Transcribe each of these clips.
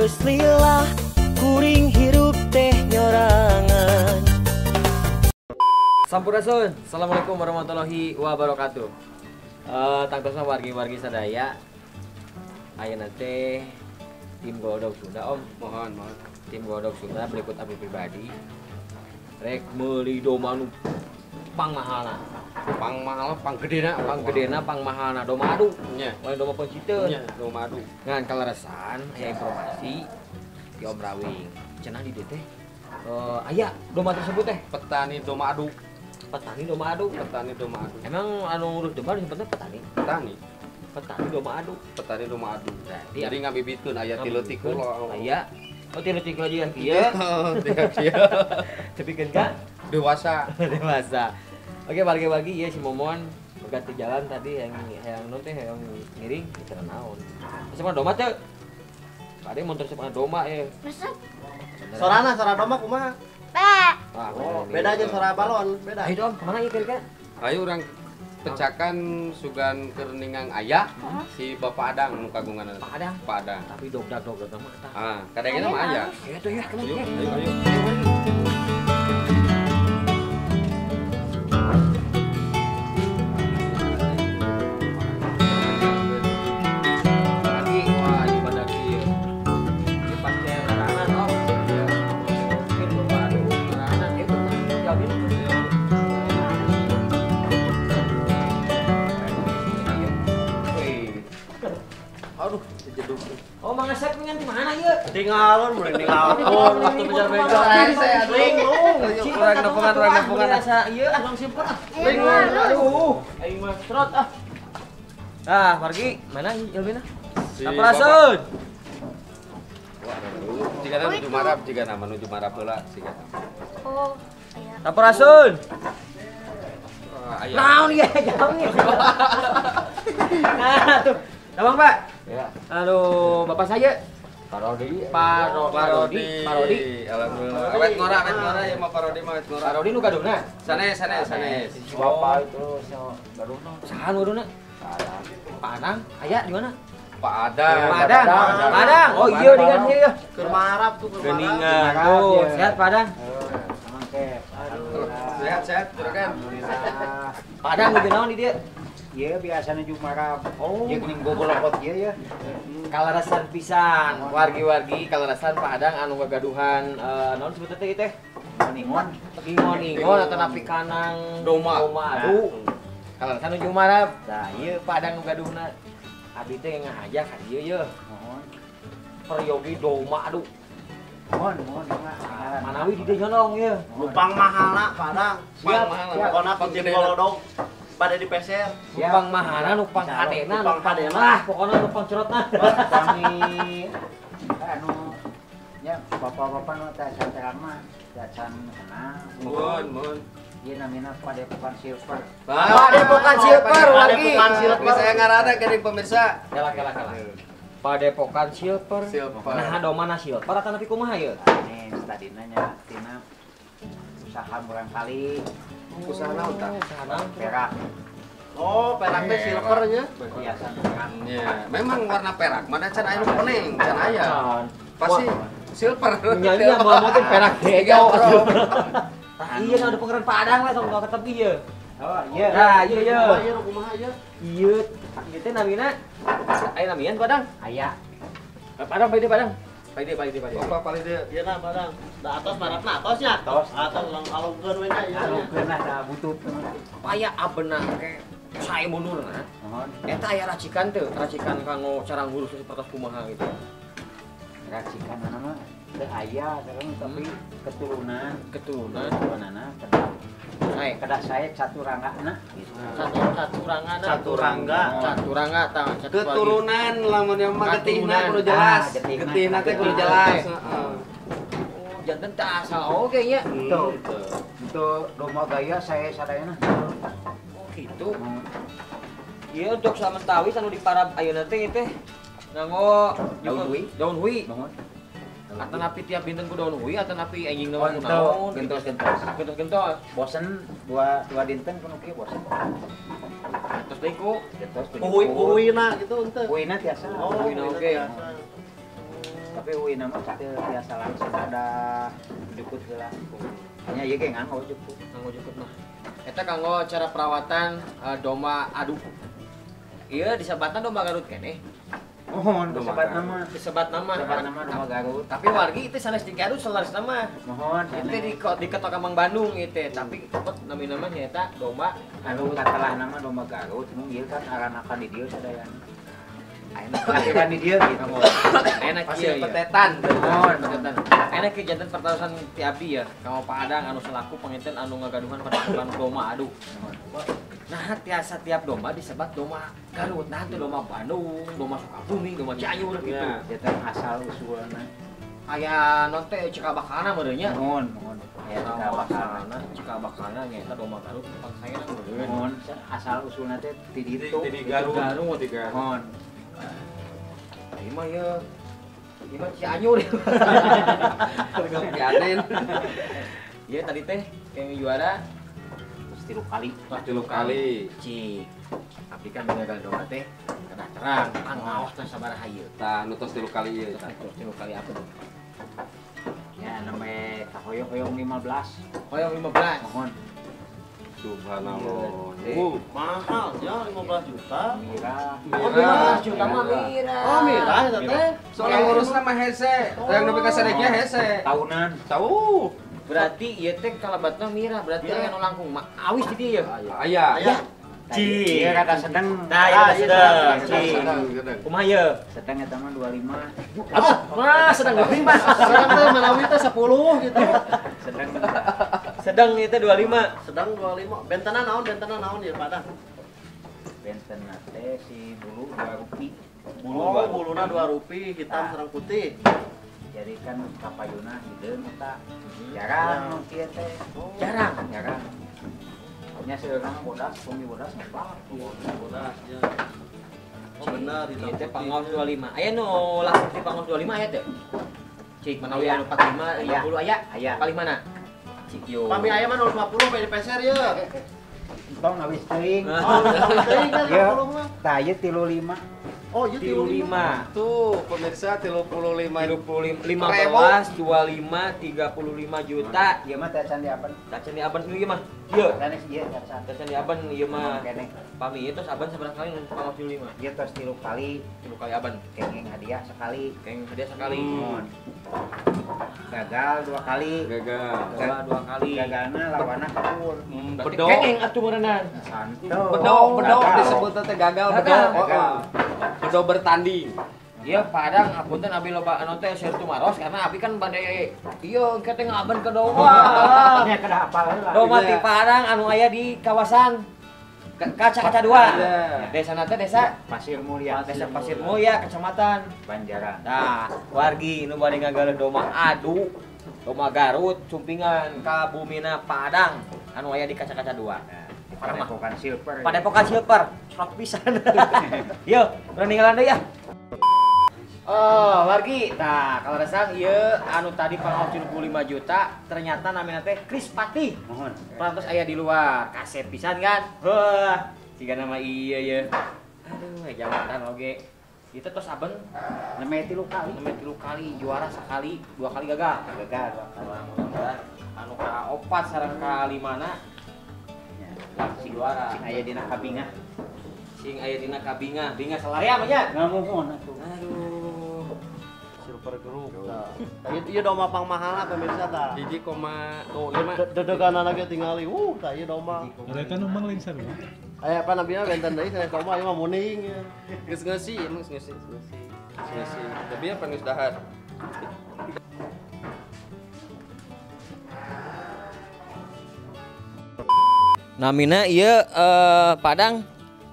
Geus lillah kuring hirup teh nyorangan. Sampurasun. Assalamualaikum warahmatullahi wabarakatuh. Tangtosna wargi-wargi sadaya. Ayeuna teh tim Golodog Sunda Om. Mohon, mohon. Tim Golodog Sunda berikut abdi pribadi. Rek meuli domba nu pangmahalna. Pang mahal, pang gedena, pang gedena, pang mahalna domba adu. Nya. Lain domba penciteun. Nya, domba adu. Ngan kaleresan aya informasi di Om Rawing. Cenah di dieu teh aya domba tersebut teh petani domba adu. Petani domba adu. Petani domba adu. Emang anu ngurus domba disebutna petani? Petani. Petani domba adu. Petani domba adu. Berarti jadi ngabibitkeun aya 3 tiku. Aya. Oh 3 tiku aja kieu. Kieu. Tepikeun ka dewasa. Dewasa. Oke, bagi-bagi ya si Momon berganti jalan tadi yang non teh yang miring bicara naon. Resep domba teh. Tadi mun resep domba ya. Resep. Sorana sora domba kumaha? Wah, oh, beda aja suara balon, beda. Ayo dong, kemana ya kira-kira? Ayo orang pecakan sugan kerningang ayah si Bapak Adang nu kagungan. Pak Adang. Pak Adang. Tapi dogdak-dogdak mah eta. Ah, kadangna mah aya. Ayo tuh ya, kemana? Ayo, ayo. Lagi, wah, ieu badak ieu. Ieu pasti larangan, Om. Mungkin domba adu larangan itu jauhin. Aduh, jeduk. Oh, Mang Asep ngan di mana ieu? Tinggalon, mulai tinggalon, waktu bejar-bejar. Linglung. Urang nepungan, urang nepungan. Asa ieu ah langsung simpen ah. Linglung. Aduh, aing mah serot ah. Ah, pergi. Mana Ilmina? Si Sampurasun. Wah, jika menuju marap, jika menuju marap heula, siga. Oh, aya. Sampurasun. Aya. Naon ieu jauh ieu. Nah, tuh. Abang, Pak. Ya. Aduh, bapak saya Parodi. Parodi. Parodi. Alhamdulillah. Awet ngora ya mah parodi mah awet ngora. Parodi nu gaduhna? Sanes, sanes, sanes. Bapak itu gaduhna. Saha nu gaduhna? Pak Adang. Aya di mana? Pak Adang. Pak Adang. Pak Adang. Oh iya dengan ieu. Keur marap tuh keur marap. Geuningan. Tuh, sehat Pak Adang? Mangke. Aduh. Sehat, sehat juragan. Alhamdulillah. Pak Adang nuju naon di dieu? Iya biasanya jumarap. Oh. Iya geuning gogolokot ieu ya. Kalarasan pisan, wargi-wargi kalarasan Pak Adang anu gagaduhan naon sebutna teh teh? Ingon. Ingon-ingon atau napi kanang Doma. Doma adu. Kalarasan nu jumarap. Tah ieu Pak Adang nu gaduhna. Abi teh ngahaja ka dieu yeuh. Mohon. Peryogi doma adu. Mohon, mohon mangga. Manawi di dieu nyonong ieu. Lupang mahalna Pak Adang. Siap. Pokona tim Golodog. Pada di peser. Lupang mahana, lupang hadena, lupang hadena. Lah, pokoknya lupang cerotna. Kami anu nya bapak-bapak nu teh acan terang mah acan kenal. Mohon, mohon. Ieu namina Padepokan Silver. Padepokan Silver, wargi. Padepokan Silver. Saya ngarana geuning pemirsa. Kela kela kela. Padepokan Silver. Silver. Nah, domana silver atanapi kumaha ieu? Nih, tadina nya tina usaha murangkali. Usaha naon tah? Usaha naon? Perak. Oh, perak teh silver nya. Hiasan perak. Nya, memang warna perak. Mana can aya nu koneng, can aya. Pasti silver. Nya iya moal mungkin perak hijau. Tah iya ada pengeran Pak Adang lah sok ka tepi ieu. Oh, iya. Nah, iya iya. Iya kumaha ieu? Ieu ieu teh namina aya namian Pak Adang? Aya. Pak Adang, Pak Adang. Pak Ide, Pak Ide, Pak Ide. Bapak paling dia. Ieu na Pak Adang. Da atos marapna atos nya. Atos. Atos urang alungkeun we nya ieu. Alungkeun lah da butut. Paya abenah ke sae mundurna. Mohon. Eta aya racikan teu, racikan kanggo cara ngurus sapertos kumaha gitu. Racikan mah teu aya sareng tapi keturunan, Keturunan. keturunanna kedah. Sae. Kedah sae caturanggana gitu. Caturangga. Caturangga. Caturangga tah Keturunan lamun yang mah getihna kudu jelas. Ah, getihna. Getihna teh kudu jelas. Heeh. Oh, janten teh asal oge nya. Tuh. Untuk domba gaya saya sadayana. Oh, gitu. Ieu untuk samentawis anu diparab ayeuna teh teh nganggo Daun hui. Daun hui. Mohon. Atanapi tiap dinten ku daun hui atanapi anjing Oh, naon itu naon. gentos-gentos. Gentos-gentos. Bosen dua dinten kuno kieu bosen. Terus deui ku Gentos Uhui-uhuina gitu henteu. Uhuina tiasa. Oh, Uhuina oge. tiasa. Tapi Tapi uwi nama teu biasa langsung ada jukut heula. Nya ieu ge nganggo jukut. Nganggo jukut mah. Eta kanggo cara perawatan domba adu. Ieu disebutna domba Garut keneh. Mohon disebat nama. Disebat nama. Disebat nama domba Garut. Tapi wargi itu sanes di Garut selaras nama. Mohon. Itu di Ketok Kamang Bandung itu, tapi tetep nami-nama nyaeta domba anu katelah nama domba Garut, mung ieu kan aranakan di dieu sadayana. Ayeuna kelahiran di dieu gitu. Enak Pasir ieu. petetan. Mohon petetan. Enak kieu janten pertarosan ti abdi ya, ka Pak Adang anu selaku panginten anu ngagaduhan padepokan domba adu. Nah, tiasa tiap domba disebat domba Garut, nah itu domba Bandung, domba Sukabumi, domba Cianjur gitu. Janten asal usulna. Aya non teh cikal bakalna meureun nya. Mohon, mohon. Aya cikal bakalna. Cikal bakalna nyaeta domba Garut pangsaena meureun. Mohon asal usulna teh ti ditu. Di Garut. Garut. Di Garut. Mohon. Ieu mah ieu. Ieu mah Cianjur. Pianen. Ieu tadi teh yang juara terus 3 kali. Terus 3 kali. Cik. Abdi kan gagal domba teh kedah terang, anu ngaos teh sabaraha ieu. Tah nu tos 3 kali ieu. Tos 3 kali apa tuh? Ya namanya kahoyong-hoyong 15. Hoyong 15. Mohon. Subhanallah. Mahal ya 15 juta. Mirah. Oh, 15 juta mah mirah. Oh, mirah eta teh. Soalnya ngurusna mah hese. Yang nepi ka sadeknya hese. Tahunan. Tahu. Berarti ieu teh kalabatna mirah, berarti aya nu langkung mah awis di dieu ya. Aya. Aya. Cik. Ieu rada sedeng. Nah, ieu rada sedeng. Cik. Kumaha ieu? Sedeng eta mah 25. Aduh, mah sedeng 25. Sedeng teh manawi teh 10 gitu. Sedeng. Sedeng ieu teh 25. Sedang 25. Bentena naon ieu Pak Dang? Bentena teh si bulu 2 rupi. Bulu oh, buluna 2 rupi, hitam sareng putih. Jadi kan kapayuna hideung eta. Jarang nu kieu teh. Jarang, jarang. Nya seurang bodas, bumi bodas ngeplak. Bodas ya. Oh benar hitam. Ieu teh pangaos 25. Aya nu langsung di pangaos 25 aya teh. Cik manawi anu 45, 50 aya. Aya. Paling mana? Cik yo. Pami aya mah 050 bae dipeser ye. Entong awis teuing. Oh, awis teuing kan 50 mah. Tah ieu 35. Oh, ieu 35. Tuh, pemirsa 35. 35 15 25 35 juta. Ieu mah teh can diaben. Teh can diaben ieu mah. Ieu. Sanes ieu teh can. Teh can diaben ieu mah. Pami ieu tos aban sabaraha kali pangaos 35? Ieu tos 3 kali. 3 kali aban. Kenging hadiah sekali. Kenging hadiah sekali. Gagal 2 kali. Gagal. 2 kali. Gagalna lawanna kabur. Bedok. Kenging atuh meureunnan. Bedok, bedok disebutna teh gagal bedok. Bedok bertanding. Iya, Padang apunten abi loba anu teh seur tumaros karena abi kan bade ieu engke teh ngaben ke domba. Nya kedah apal heula. Domba ti Padang anu aya di kawasan Kaca-Kaca 2. Desana teh desa Pasir Mulia. Desa Pasir Mulia, Kecamatan Banjaran. Nah, wargi nu bade ngagaleuh domba adu, domba Garut, Sumpingan, ka Bumina Padang anu aya di Kaca-Kaca 2. Padepokan Silver. Padepokan Silver, serok pisan. Yo, urang ninggalan deui ya. Oh, wargi. Nah, kalau resang ieu anu tadi pangaos 75 juta, ternyata namina teh Krispati. Mohon. Pantos aya di luar, kasep pisan kan? Heuh, siga nama ieu ye. Aduh, jabatan oge. Itu tos aben namanya 3 kali. Namanya 3 kali, juara sekali, 2 kali gagal. Gagal 2 kali. Mudah-mudahan anu ka 4 sareng ka 5-na langsung juara. Sing aya dina kabingah. Sing aya dina kabingah, bingah salarea mah nya. Ngamuhun atuh. Aduh. Silver Group. Tah. Ieu domba pangmahalna pemirsa tah. 1,5. Dedeganan ge tingali. Tah ieu domba. Mereka nu mang lain sarua. Aya apa nabina benten deui sanes domba ieu mah muning. Geus ngeusi, emang geus ngeusi. Geus ngeusi. Tapi apa geus dahar? Namina ieu Padang.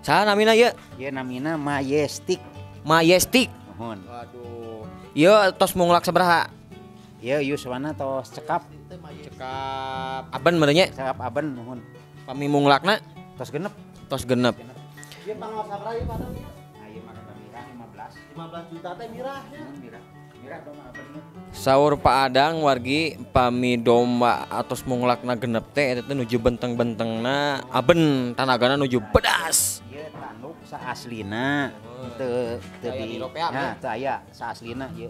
Saha namina ieu? Ieu namina Majestic. Majestic. Mohon. Waduh. Ieu tos munglak sabaraha? Ieu yuswana tos cekap. Cekap aben meureun nya? Cekap aben mohon. Pami munglakna? Tos genep. Tos genep. Ieu pangaos sabaraha ieu Padang ieu? Nah, ieu mah mirah 15. 15 juta teh mirah nya. Mirah. Mirah domba aben. Saur Pak Adang wargi pami domba atos munglakna genep teh eta teh nuju benteng-bentengna aben tanagana nuju pedas. Ieu tanduk saaslina. Teu teu di. Nah, teu aya saaslina ieu.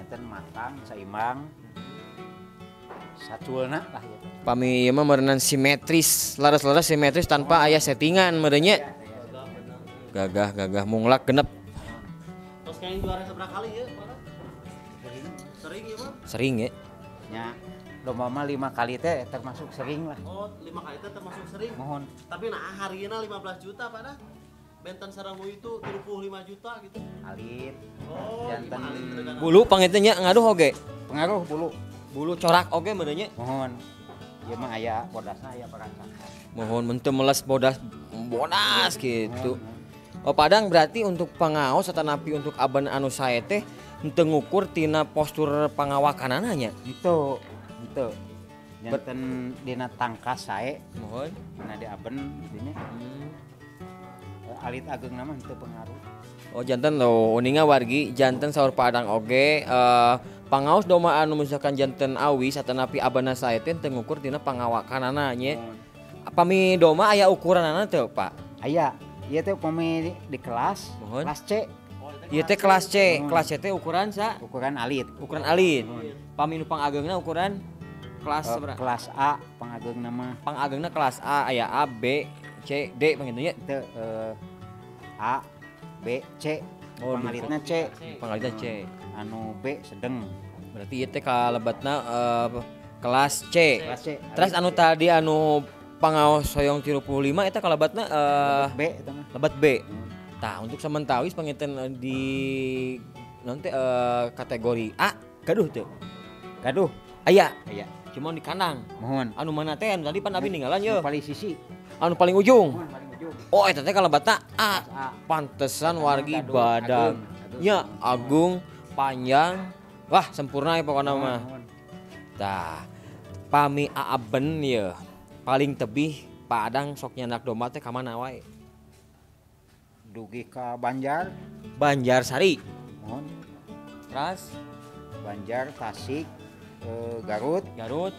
Panginten matang, saimbang. Saculna lah gitu. Pami ieu mah meureunan simetris, laras-laras simetris tanpa aya settingan meureun nya. Gagah-gagah munglak genep. Terus kayaknya juara seberapa kali ya, Pak? Sering ya, Pak? Sering ya. Nya, domba mah 5 kali teh termasuk sering lah. Oh, 5 kali teh termasuk sering. Mohon. Tapi nah harganya 15 juta, Pak dah. Benten sareng nu itu 75 juta gitu. Alit. Oh, janten bulu panginten nya ngaruh oge. Pengaruh bulu. Bulu corak oge meureun nya. Mohon. Ieu mah aya bodasna aya perancangan. Mohon mun teu meles bodas bodas gitu. Oh, Padang berarti untuk pangaos atanapi untuk aban anu sae teh henteu ngukur tina postur pangawakanana nya. Henteu, henteu. Janten dina tangkas sae. Mohon. Dina di aben gitu nya. Alit ageungna mah henteu pengaruh. Oh, janten lo uninga wargi janten saur Padang oge pangaos domba anu misalkan janten awis atanapi abana sae teh henteu ngukur tina pangawakanana nya. Pami domba aya ukuranana teu, Pak? Aya. Ieu teh upami di kelas, mohon. Kelas C. Ieu teh kelas C. Kelas C teh ukuran sa? Ukuran alit. Ukuran alit. Pami nu pangageungna ukuran kelas sabaraha? Kelas A pangageungna mah. Pangageungna kelas A aya A, B, C, D panginten nya. Teu A, B, C. Oh, pangalitna C. Pangalitna C. Anu B sedeng. Berarti ieu teh kalebatna kelas C. Kelas C. Terus anu tadi anu pangaos hoyong 35 eta kalebatna B eta mah. Lebat B. Tah untuk samentawis panginten di nanti kategori A gaduh teu? Gaduh. Aya. Aya. Cuma di kandang. Mohon. Anu mana teh anu tadi pan abi ninggalan ye. Paling sisi. Anu paling ujung. Mohon, paling ujung. Oh eta teh kalebatna A. Pantesan wargi badag. Nya agung, panjang. Wah, sempurna ya pokona mah. Tah pami aaben ye. Paling tebih Pak Adang sok nyandak domba teh ka mana wae? Dugi ka Banjar. Banjarsari. Mohon. Terus Banjar, Tasik, Garut. Garut.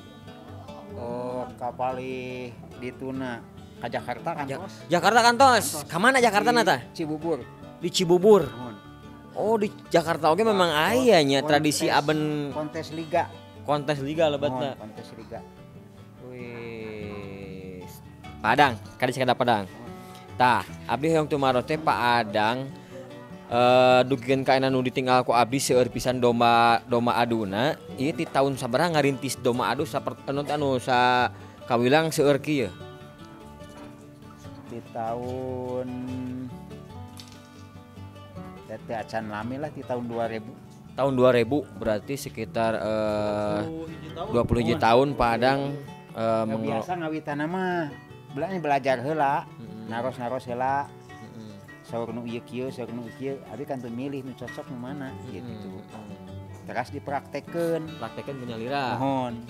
Ka palih dituna ka Jakarta kantos. Jakarta kantos. Ka mana Jakarta na tah? Cibubur. Di Cibubur. Mohon. Oh, di Jakarta oge memang aya nya tradisi aben kontes liga. Kontes liga lebatna. Mohon, kontes liga. Wih. Padang, kali sakada Padang. Tah, abdi hoyong tumaros teh Pak Adang dugikeun ka anu ditinggal ku abdi seueur pisan domba domba aduna. Ieu ti taun sabaraha ngarintis domba adu saperti anu sa kawilang seueur kieu? Di tahun teh acan lami lah di tahun 2000. Tahun 2000 berarti sekitar 20 tahun Pak Adang biasa ngawitan mah belajar heula, naros-naros heula. Saur nu ieu kieu, saur nu kieu, abi kantun milih nu cocok nu mana gitu. Teras dipraktekkeun. Praktekkeun ku nyalira. Mohon.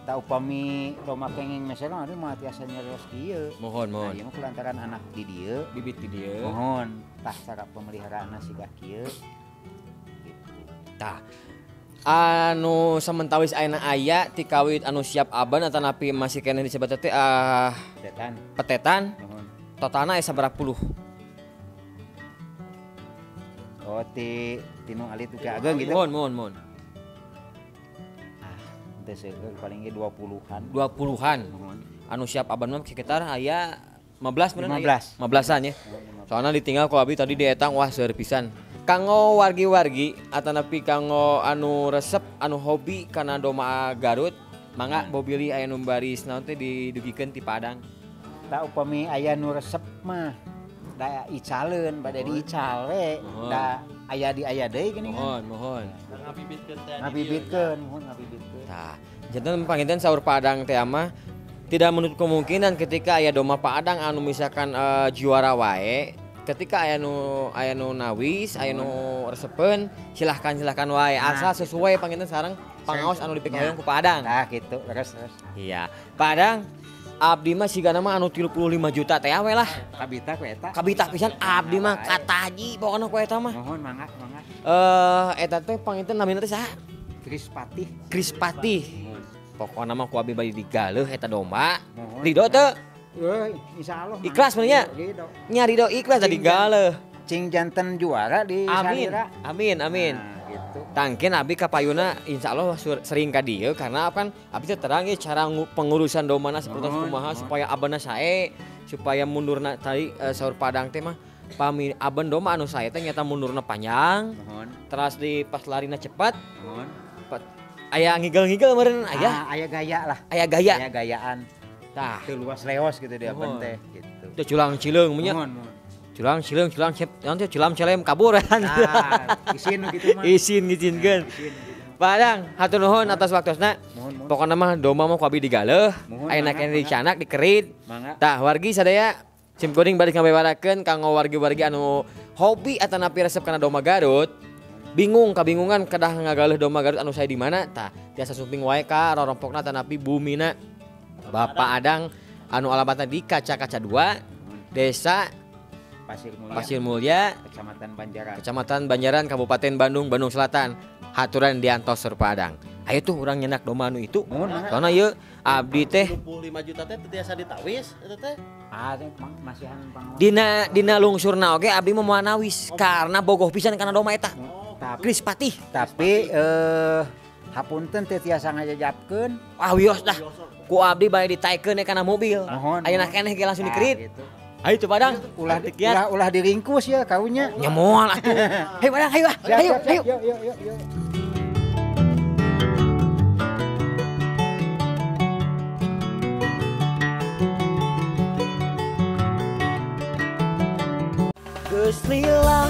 Tah upami domba kenging meserong abi moal tiasa nyarios kieu. Mohon, mohon. Nah, ieu mah kulantaran anak di dieu, bibit di dieu. Mohon. Tah cara pemeliharaanna siga kieu. Gitu. Tah anu samentawis ayeuna aya ti kawit anu siap aban atanapi masih keneh disebut teh petetan. Petetan. Mohon. Totalna aya sabaraha puluh? Oh, ti tinu alit uga ageung gitu. Mohon, mohon, mohon. Ah, teu seueur paling ge 20-an. 20-an. Mohon. Anu siap aban mah sekitar aya 15 bener 15. 15-an ya. Soalna ditinggal ku abi tadi dietang wah seueur pisan. Kanggo wargi-wargi atanapi kanggo anu resep anu hobi kana domba Garut, mangga bobilih aya nu baris naon teh didugikeun ti Padang. Tah upami aya nu resep mah da icaleun bade diical we da aya di aya deui geuning. Mohon, mohon. Ngabibitkeun teh. Ngabibitkeun, mohon ngabibitkeun. Tah, janten panginten saur Padang teh mah tidak menutup kemungkinan ketika aya domba Padang anu misalkan juara wae, ketika aya nu nawis, aya nu resepeun, silahkan wae asal sesuai panginten sareng pangaos anu dipikahoyong ku Padang. Tah kitu, terus. Iya. Padang abdi mah sigana mah anu 35 juta teh we lah. Kabita ku eta. Kabita pisan abdi mah kataji pokona ku eta mah. Mohon mangga, mangga. Eta teh panginten namina teh saha? Krispatih. Krispatih. Pokona mah ku abdi bari digaleuh eta domba. Ridho teu? Euy, insyaallah. Ikhlas mah nya? Ridho. Nya ridho ikhlas tadi galeuh. Cing janten juara di Amin. salira. Amin, amin. Nah, gitu. Tangkin abi kapayuna insyaallah sering ka dieu karena kan abi teh terang cara pengurusan domana seperti kumaha supaya abana sae, supaya mundurna tadi saur Padang teh mah pami aben domba anu sae teh nyata mundurna panjang. Teras di pas larina cepat. Aya ngigel-ngigel meureun aya. Aya gaya lah. Aya gaya. Aya gayaan. Tah, teu luas leos gitu di aben teh gitu. Teu culang cileung nya. Culang cileung culang cep, naon teh culam celem kabur. Tah, isin gitu mah. Isin ngizinkeun. Pak Adang, hatur nuhun atas waktosna. Pokona mah domba mah ku abi digaleuh, ayeuna keneh dicanak dikerit. Tah, wargi sadaya sim kuring bari ngabewarakeun kanggo wargi-wargi anu hobi atanapi resep kana domba Garut. Bingung kabingungan kedah ngagaleuh domba Garut anu sae di mana tah tiasa sumping wae ka rorompokna tanapi bumina Bapak Adang anu alamatna di Kaca-Kaca 2 Desa Pasir Mulya, Kecamatan Banjaran, Kabupaten Bandung, Bandung Selatan. Haturan diantos sur Pak Adang. Ayo tuh urang nyenak domba anu itu. Soalna ieu abdi teh 25 juta teh teu tiasa ditawis eta teh. Ah, masihan pang. Dina lungsurna oge abdi mah moal nawis karena bogoh pisan kana domba eta. Krispatih. Tapi hapunten teu tiasa ngajajapkeun. Ah wios dah. Ku abdi bae ditaekeun kana mobil. Ayeuna keneh ge langsung dikerit. Ayo tuh Padang, ulah diringkus ya kaunya. Nya moal atuh. Hayu Padang, hayu ah. Hayu, hayu. Yuk, yuk, yuk. Geus lillah.